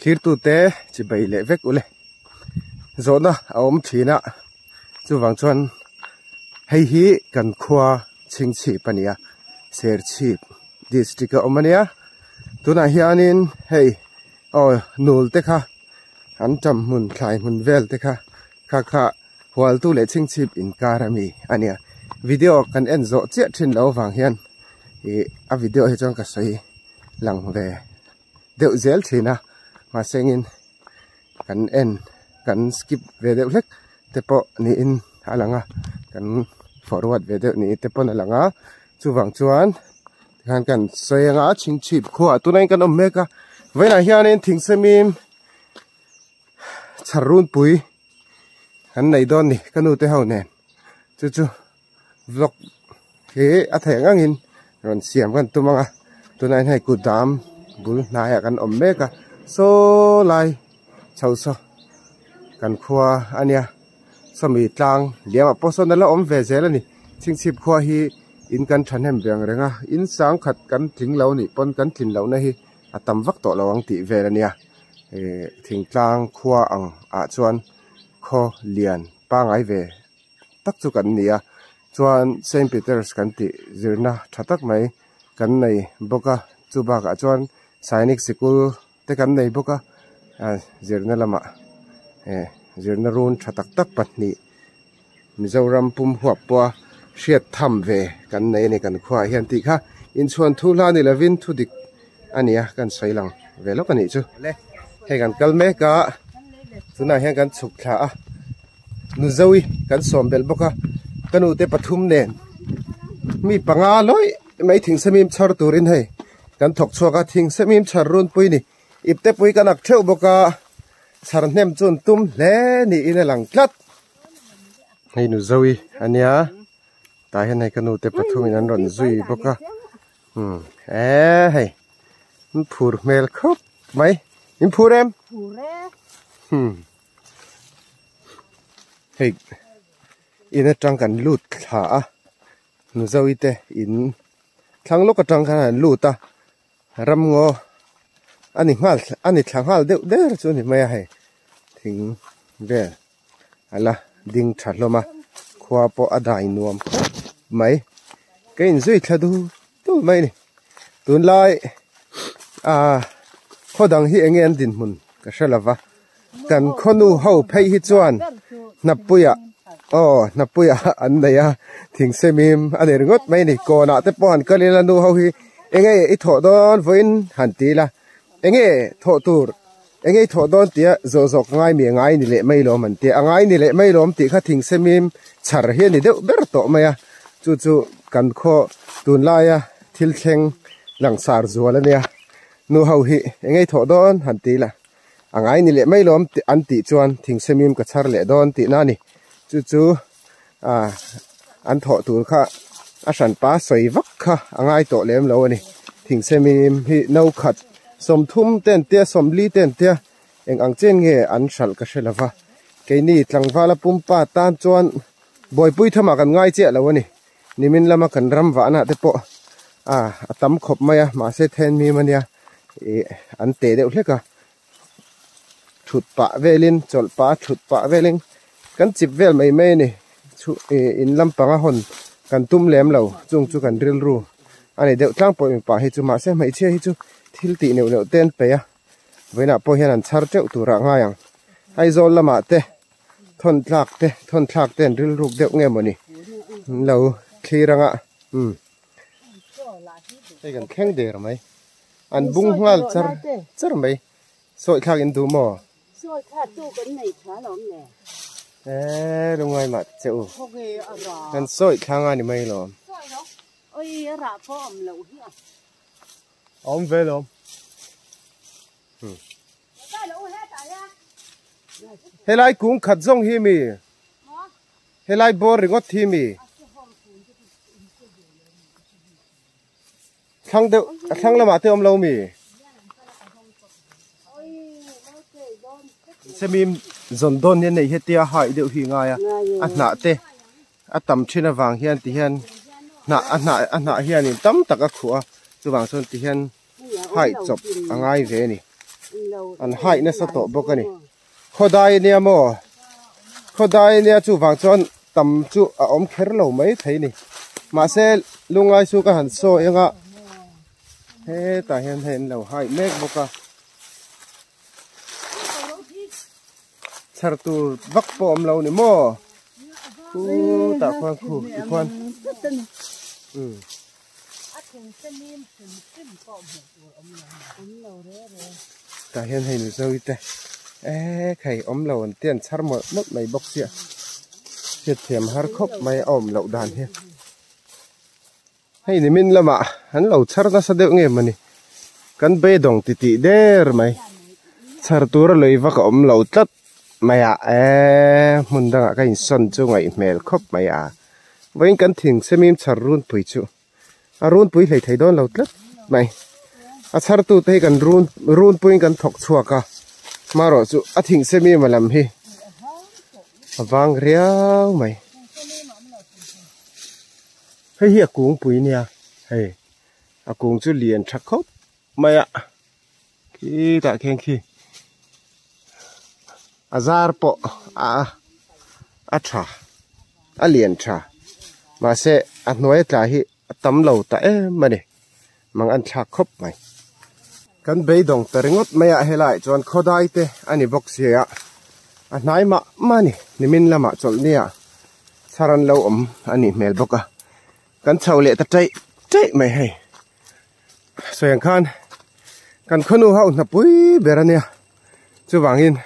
Thirtute chibai leh vek ule. Zawhna a awm thin a, chuvang chuan hei hi kan khua Chhingchhip a ni a, Serchhip district a awm a nia. Tunah hianin hei aw nul te kha an ṭam hmun thlai hmun vel te kha kha kha Hualtu leh Chhingchhip inkar a mi a nia. Video kan en zawh chiah thin lo avang hian ih a video hi chuan ka sawi lang ve deuh zel thin a, mahse engin kan en kan skip ve deuh hlek te pawh niin a lang a, kan forward ve deuh niin te pawn a lang a, chuvang chuan tikhan kan sawi anga Chhingchhip khuaah tunah hian kan awm mek a, vawiinah hianin thingsemim chhar runpui kan nei dawn ni ka nu te ho nen chu chu vlog hi a theih ang angin rawn siam kan tum ang a tunah hian hei kudam bul hnaiah kan awm mek a saw lai chho saw kan khua a nia sawmi tlang liamah pawh sawn a la awm ve zel a ni chhingchhip khua hi in kan thahnem ve ang reng a in sangkhat kan tling lo nih pawn kan tlin lohna hi a tam vak tawh lo ang tih vel a nia eh thingtlang khua ang ah chuan khaw lian pangai ve tak chu kan ni a chuan Saint Peters kan tih zirna tha tak mai kan nei bawk a chu bakah chuan Sainik sikul te kan nei bawk a ah zirna lamah eh zirna run tha tak tak pahnih Mizoram pum huap pawha hriat tham ve kan nei a ni kan khuaah hian tih kha inchhuan thu hla ni lovin thu dik a ni a kan sawi lang ve lawk a nih chu. Le hei kan kal mek a tunah hian kan chhuk thla a Nuzoui kan sawm belh bawk a ka nu te pathum nen mi panga lawih mai thingsemim chhar turin hei kan thawk chhuak a thingsemim chhar runpui ni ipte pui kan ak theuh bawk a chhar hnem chu an tum hle niin a lang tlat. Hei nu Zoe a nia tah hian hei ka nu te pathum in an rawn zui bawk a umm eee hei an phur hmel khawp mai in phur em phur e umm hei in atang kan lut thla a nu Zoe te in thlang lawk atang khan an lut a ramngaw a ni nghal a ni thla nghal deuh der chu a ni mai a hei thing vel. A la ding tha hlawm a khua pawh a dai nuam khawp mai ka inzui thla dul dul mai a ni tunlai ah khaw dang hi eng nge an dinhmun ka hre lo va kan khawnu ho phei hi chuan hnapuiah aw hnapuiah an nei a thingsemim a ni ringawt mai a ni kawnah te pawh han kal ila nu ho hi eng nge i thawh dawn vawiin han ti ila eng nge thawh tur. Eng ei thawh dawn tia zawh zawh ka ngai mi a ngai ni leh mai lawm an ti a, a ngai ni leh mai lawm tih kha thingsemim chhar hi a ni deuh ber tawh mai a, chu chu kan khaw tunlaia thil thleng langsar zual a nia, nu ho hi eng ei thawh dawn han ti la, a ngai ni leh mai lawm an tih chuan thingsemim ka chhar leh dawn tihna a ni, chu chu ah an thawh tur kha a hranpa sawi vak kha a ngai tawh lem lo a ni thingsemim hi no khat sawmthum te an tia sawmli te an tia eng ang chen nge an hralh ka hre lo va keini tlangvala pumpa tan chuan buaipui thamah kan ngai chiah lo a ni nimin lama kan ram vahna te pawh ah a tam khawp mai a mahse then mim a nia ih an teh deuh hlek a. Thut pah velin chawlh pah a thut pah velin kan chip vel mai mai a ni chhu ih in lampanga hawn kan tum lem lo chung chu kan rilru a ni deuh tlangpawih mipa hi chu mahse hmeichhia hi chu thil tih neuh neuh te an peih a vawiinah pawh hian an chhar teuh turah a ngai ang Aizawl lamah te thawn tlak te thawn thlak te an rilruk deuh nge mawni an lo thlir anga umm hei kan thleng der mai. An bung nghal char char mai. Sawi thlak in duh maw? Sawi thlak tu kan nei tha lawm le. Eee lungai mah che u. Kan sawi thlang a ni mai lawm. Sawi lo. Oi a rah pawh awm loh hi a. Awm ve lawm. Helai kung khat zawng hi mi. Helai bawr ringawt hi mi. Thlang deuh a thlang lamah te awm lo mi? Semim zawn dawn hian nei hetia hai deuh hi ngai a a hnah te a tam thin avang hian ti hian hnah a hnah a hnah hianin tam tak a khuh a chuvang chuan ti hian hai chawp a ngai ve a ni. An haih nasa tawh bawk a ni. Khawdai ania maw? Khawdai ania chuvang chuan tam chu a awm kher lo mai thei ni. Mahse lungai chu ka han sawi anga hetah hian hei an lo haih mek bawk a. Chhar tur vak pawh awm lo ni maw? Khutah khuan khu tikhuan. Umm. Tah hian hei Mizoite te eek hei awm lo an tia an chhar mawlh mawlh mai bawk sia hriatthiam har khawp mai a awm loh dan hi hei nimin lamah an lo chhar nasa deuh nge mawni kan beidawng titih der mai chhar tura lui vak a awm lo tlat mai a eee hmun dangah ka insawn chu ngaih hmel khawp mai a vawiin kan thing semim chhar runpui chu. A runpui hlei thei dawn lo tlat mai. A chhartu te hi kan run runpuiin kan thawk chhuak a, hmarawh chu a thing semi emaw lam hi a vang riau mai. Hei hi a kungpui nia hei a kung chu lian tha khawp mai a khitah khian khi a zar pawh a a tha a lian tha mahse a hnuai tla hi a tam lo ta em a ni mang an thlak khawp mai kan beidawng ta ringawt mai ah helai chuan khawdai te a ni bawk sia a hnai mah mah a ni nimin lamah chawlhni ah chhar an lo awm a nih hmel bawk a kan chho leh ta taih taih mai hei. Sawi ang khan kan khawnu ho hnapui ber a nia chuvangin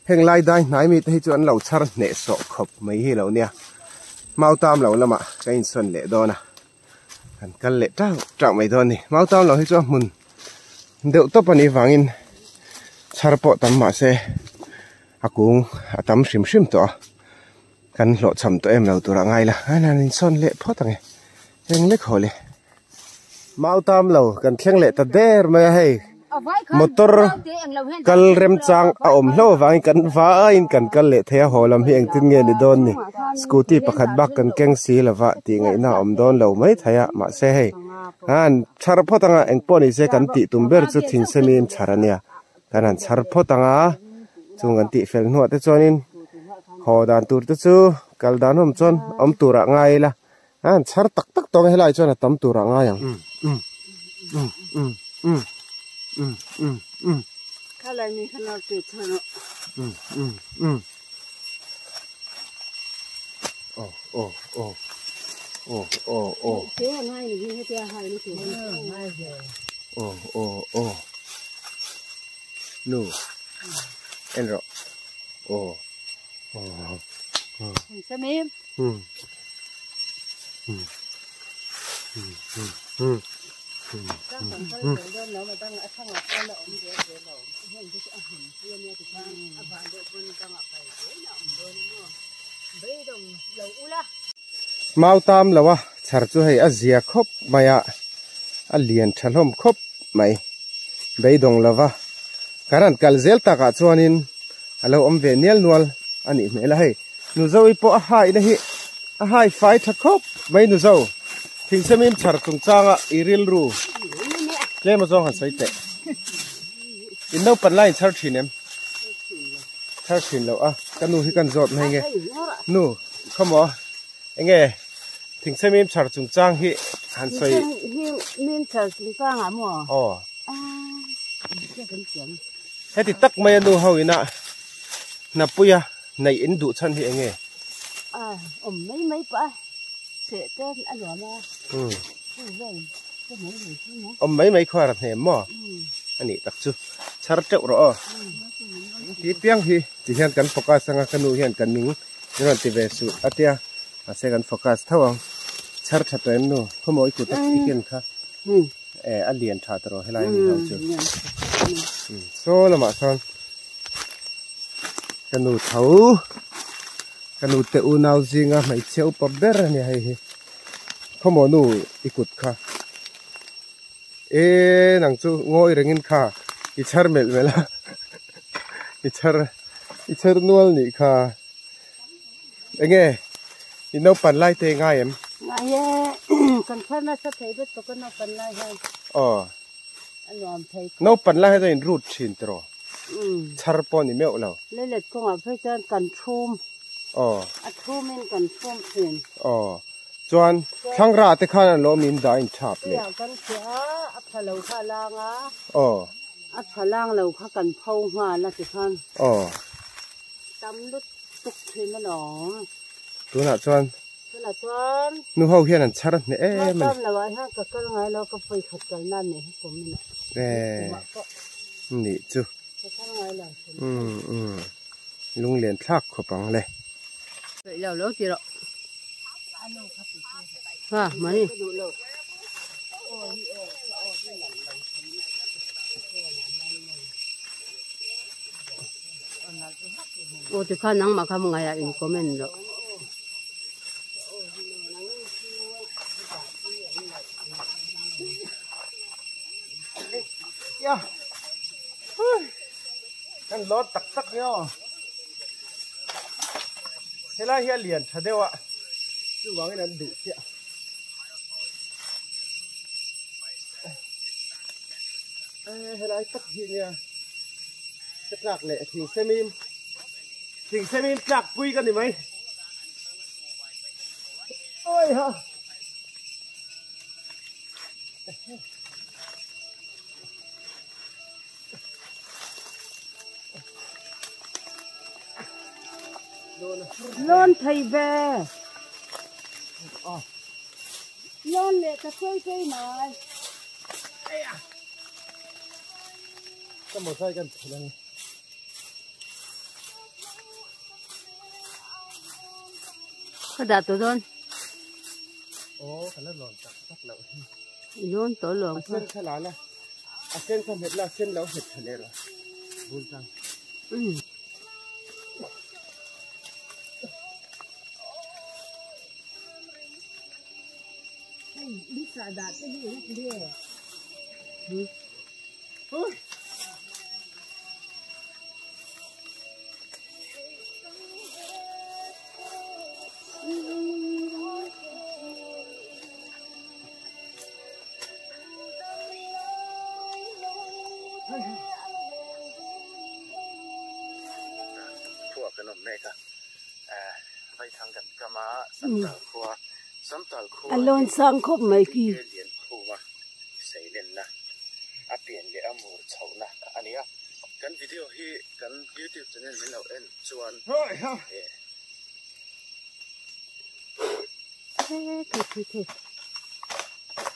heng lai dai hnai mite hi chu an lo chhar hneh sawh khawp mai hi lo nia mautam lo lamah ka insawn leh dawn a kan kal leh tauh tauh mai dawn a ni mautam lo hi chu a hmun deuh tawp a nih vangin chhar pawh tam mah se a kung a tam hrim hrim tawh a kan hlawhchham tawh em lo turah ngai la an han insawn leh phawt ang e eng lek haw le. Mau tam lo kan thleng leh ta der mai a hei motor kal remchang a awm hlo avangin kan vaiin kan kal leh thei a haw lam hi engtin nge ni dawn ni scooty pakhat bak kan keng si lova tih ngaihna a awm dawn lo mai thei a mahse hei an chhar phawt anga engpawh ni se kan tih tum ber chu thingsemiin chhar a nia kan han chhar phawt anga chung kan tih fel hnuah te chuanin haw dan tur te chu kal dan awm chuan awm turah ngai ila. A an chhar tak tak tawng a helai chuan a tam tur ah ngai ang. Nu en rawh aw Mau tam lo a chhar chu hei a zia khawp mai a a lian tha hlawm khawp mai beidawng lova kan han kal zel takah chuanin a lo awm ve nial nual a nih hmel a hei. Nuzo i pawh a haina hi a hai fai tha khawp mai Nuzo. Thingsemim chhar chungchanga i rilru tlem a zawng han sawi teh. In naupan laiin chhar thin em? Chhar thin lo a, ka nu hi kan zawt mai nge. Nu, khawmaw enge thingsemim chhar chungchang hi han sawi. Thingsemim chhar chungchang ah maw? Aw. Heti tak mai a nu ho ina hnapuia Neih in duh chhan hi eng nge? A awm mai mai pah a, seh te a nuam a, chu vel te mai mai chu nia. Awm mai mai khuar a hnem maw? A nih tak chu, chhar teuh rawh aw. Ti piang hi ti hian kan focus anga ka nu hian ka ning min rawn ti ve suh a tia, mahse kan focus tho ang. Chhar tha tawh em nu? Khawmaw i kut a i ken kha e a lian tha tawh rawh helai a ni ho chu. Saw lamah sawn. Ka nu tho ka nu te unau zinga hmeichhia upa ber a nia hei hi khawmaw nu i kut kha e nang chu ngawi rengin kha i chhar melh melh a i chhar i chhar nual nih kha enge i naupan lai te ngai em ngai e kan chhar nasa thei vek tawh ka naupan lai hian aw. A nuam thei khawp. Naupan lai hi chuan in rut thin tiraw? Chhar pawh a ni meuh lo. Leilet kawngah phei chuan kan thum. Aw. A thumin kan thum thin. Aw. Chuan thlangra te khan an lo min dah in thap leh. Tuiah kan chhiah a, a tha lo kha a lang a. Aw. A tha lang lo kha kan pho nghal a tikhan. Aw. Tam lutuk thin alawm. Tunah chuan. Tunah chuan. Nu ho hian an chhar hneh em a ni. Hma tam ah hian ka kal ngai lo ka pawi khat kal nan nei hi kum in ah. Eh. Nih chu. Ka kal ngai lo. Um um. Lunglen thlak khawp ang le. Peih lo lo ti rawh. Ha mani. Aw tikhan nangmah kha ngaih ah in comment rawh. Ya. Kan lawt tak tak ni aw. Helai hi a lian tha deuh a, chuvangin an duh chiah. Helai tak hi nia ka tlak leh thing semim thing semim tlak pui ka ni mai. Oi ha. Lawn thei ve. Lawn leh ka sawi sawi mai. Ka mawzai kan phel ang. Ka dah tawh dawn. Aw, ka la lawn tak tak loh hi. I lawn tawh lo ang kha. A sen kha la la. A sen kha hmet la, a sen lo hmet tha leh rawh. Bul tang. Hei, in sah dah te hi eng nge? Hui. A lawn sang khawp mai khi.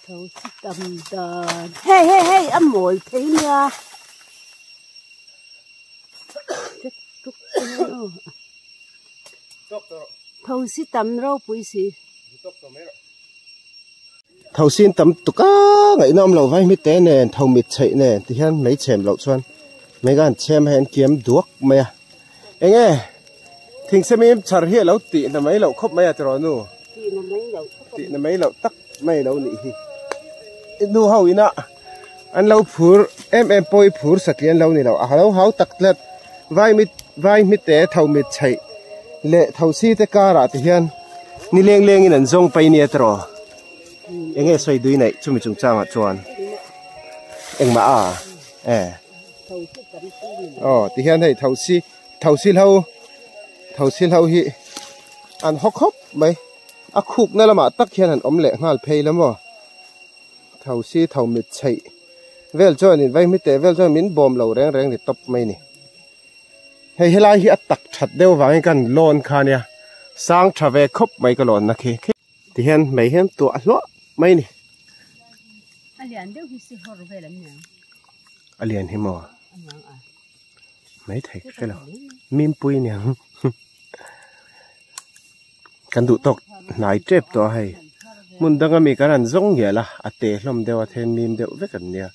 Tho chi tam dan hei hei hei a mawi thei nia tho si tam ropui si. Tho sin tam tuk a ngaihna awm lo vai hmite nen tho mit chheih nen ti hian mei chhem loh chuan mei khan chhem hei an kiam duak mai a. Enge thingsemim chhar hi a lo tih na mai loh khawp mai a tiraw nu? Tih na mai loh tak mai lo nih hi. Nu ho ina an lo phur em em pawh hi phur satliah an lo ni lo. A lo hau tak tlat vai mit vai hmite tho mit chheih leh tho si te karah te hian ni leng lengin an zawng pai nia tiraw? Enge sawi dui neih chumi chungchangah chuan engmah a e. Aw ti hian hei thosi thosi hlo thosi hlo hi an haw khawp mai a khukna lamah tak hian an awm leh nghal phei la maw thosi tho mit chheih vel chuan in vaihmi teh vel chuan min bawm lo reng reng ni tawp mai ni hei helai hi a tak that deuh vangin kan lawn kha nia sang tha ve khawp mai ka lawnna khi. Ti hian mei hian tuah hluah mai ni. A lian deuh hi si hawr vel an niang. A lian hi maw? Mai thei ka hre lo. Mimpui niang. Kan duh tawk hnai tep tawh a hei. Hmun danga mi kan han zawng ngial a, a te hlawm deuh a then mim deuh vek an nia.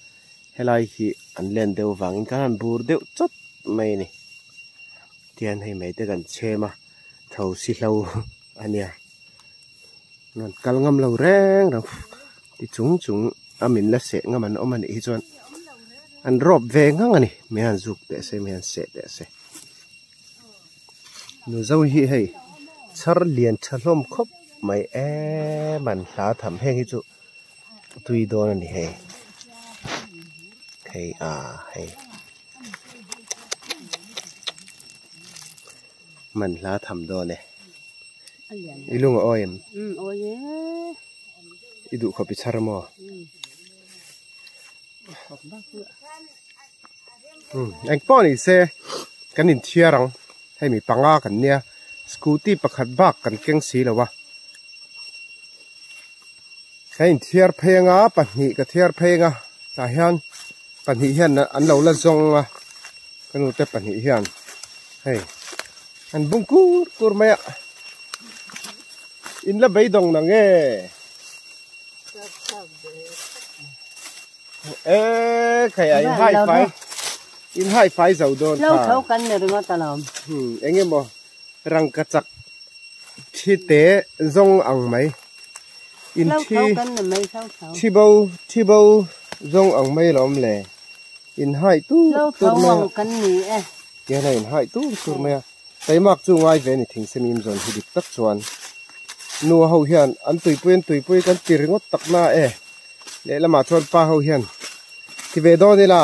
Helai hi an len deuh vangin kan han bur deuh chawt mai a ni. Tihian hei mei te kan chhem a, tho si hlo a nia. Rawn kal ngam lo reng reng ti chung chung a min la seh ngam an awm a nih hi chuan an rawp ve ngang a ni mi han zuk teh se mi han seh teh se nu zo hi hei chhar lian tha hlawm khawp mai em an hla tham heng hi chu tui dawn a ni hei. Hei a hei man hla tham dawn e i lung a awi em i duh khawp i chhar maw eng pawh ni se kan inthiar ang hei mi panga kan nia scooty pakhat bak kan keng si lo a. Ka inthiar phei anga pahnih ka thiar phei anga tah hian pahnih hian an lo la zawng a ka nu te pahnih hian hei an bung kur kur mai a in la beidawng na nge e khai a in hai fai in hai fai zo dawn kha eng emaw rangkachak Thi te zawng ang mai. In thi thi bo thi bo zawng ang mai lawm le. In hai tur tur mai a. Tihian a in hai tur tur mai a. Taimak chu ngai ve a ni thingsemim zawn hi dik tak chuan. Nu ho hian an tuipui an tuipui kan ti ringawt tak na e. Lehlamah chuan pa ho hian ti ve dawn ila.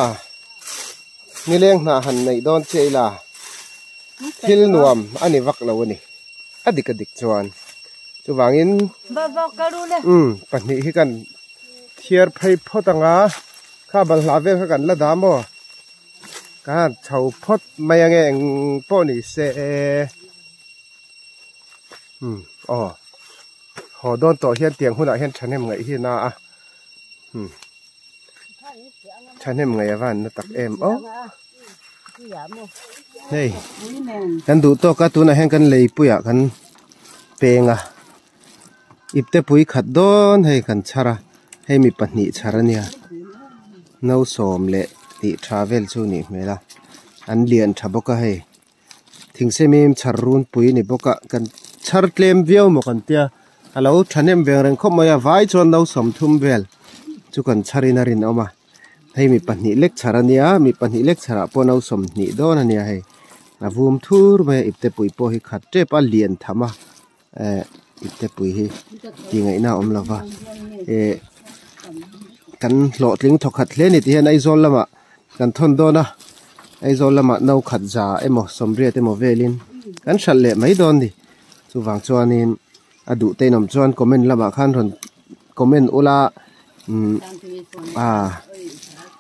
Nileng hnah han neih dawn chiah ila thil nuam a ni vak lo a ni. A dik a dik chuan chuvangin umm pahnih hi kan thiar phei phawt ang a, kha balhla vel kha kan la dah maw? Ka han chho phawt mai ange eng pawh ni se umm aw haw dawn tawh hian tiang hunah hian thahnem ngaih hi a na a umm. Thahnem ngaih a van na tak em aw. Hei kan duh tawk a tunah hian kan leipuiah kan peng a ipte pui khat dawn hei kan chhar a hei mi pahnih chhar a nia no sawm leh tih tha vel chu nih hmel a an lian tha bawk a hei. Thingsemim chhar runpui ni bawk a kan chhar tlem viau maw kan tia a lo thahnem veng reng khawp mai a vai chuan no sawmthum vel chu kan chhar in a rinawm a hei mi pahnih lek chhar a nia mi pahnih lek chhar ah pawh no sawmhnih dawn a nia hei a vum thur mai a ipte pui pawh hi khat tep a lian tham a eh ipte pui hi tih ngaihna a awm lo va eh kan hlawhtling thawkhat hle a ni tih hian Aizawl lamah kan thawn dawn a Aizawl lamah no khat za emaw sawmriat emaw velin kan hralh leh mai dawn a ni chuvang chuanin a duh te inawm chuan comment lamah khan rawn comment ula umm ah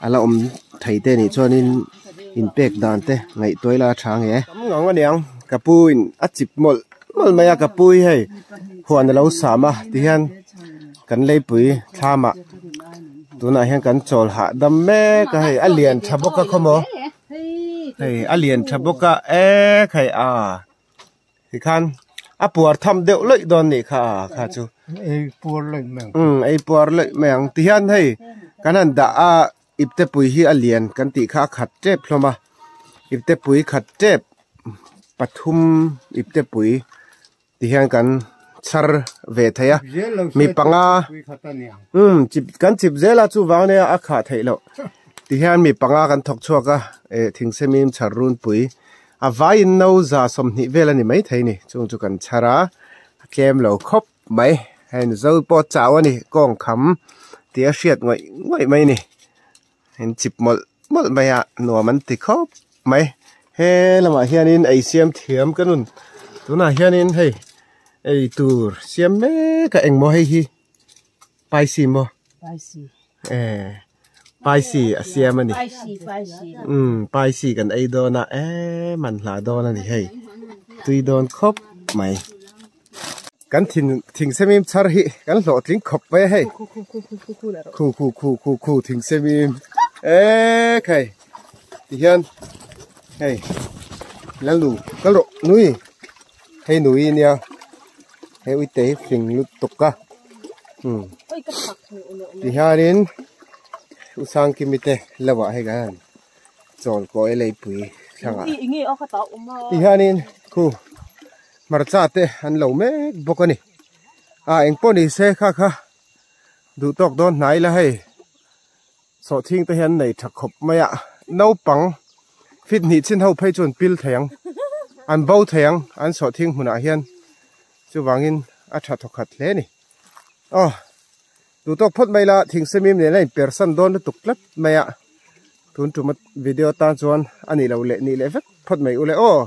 a la awm thei te nih chuanin inpek dan te ngaihtuah ila a tha ang e. Tam ngang aniang ka pu in a chip mawlh mawlh mai a ka pu hi hei huan a lo sam a tihian kan leipui thlamah tunah hian kan chawl hahdam mek a hei a lian tha bawk a khawmaw hei a lian tha bawk a ek hei a. Tikhan a puar tham deuh lawih dawn nih kha a kha chu. Ei puar lawih mai ang. Umm ei puar lawih mai ang. Tihian hei kan han dah a ipte pui hi a lian kan tih kha a khat tep hlawm a. Ipte pui khat tep pathum ipte pui tihian kan chhar ve thei a. Mi panga umm chip kan chip zel a chuvang nia a khah theih loh. Tihian mi panga kan thawk chhuak a eh thingsemim chhar runpui. A vaiin no za sawmhnih vel a ni maithei ni chung chu kan chhar a a tlem lo khawp mai hei zo pawh chau a ni kawng kham tih a hriat ngawih ngawih mai a ni in chip mawlh mawlh mai a nuam an ti khawp mai he lamah hianin ei siam thiam ka nun tunah hianin hei ei tur siam mek a engmaw hei hi. Spicy maw? Spicy. Eh, spicy a siam a ni. Spicy, spicy. Um, spicy kan ei dawn a, eh, man hla dawn a ni hei. Tui dawn khawp mai. Kan thin thingsemim chhar hi kan hlawhtling khawp mai a hei. Khu khu khu khu khu khu la rawh. Khu khu khu khu khu thingsemim. Eh, khai. Tihian hei Lalnu kal rawh nui. Hei nui nia hei uite hi fing lutuk a umm tihianin u Sangkimi te lamah hei kan han chawl kawi leipui thlangah tihianin khu hmarcha te an lo mek bawk a ni a engpawh ni se kha kha duh tawk dawn hnai la hei. Sawhthing te hian nei tha khawp mai a, naupang fit hnih chin ho phei chu an pil thei ang, an bo thei ang an sawhthing hmunah hian chuvangin a tha thawkhat hle a ni. Aw, duhtawk phawt mai la thingsemim nen a inpersan dawn lutuk tlat mai a. Tun tuma video tan chuan a nih loh leh nih leh vek phawt mai ule aw.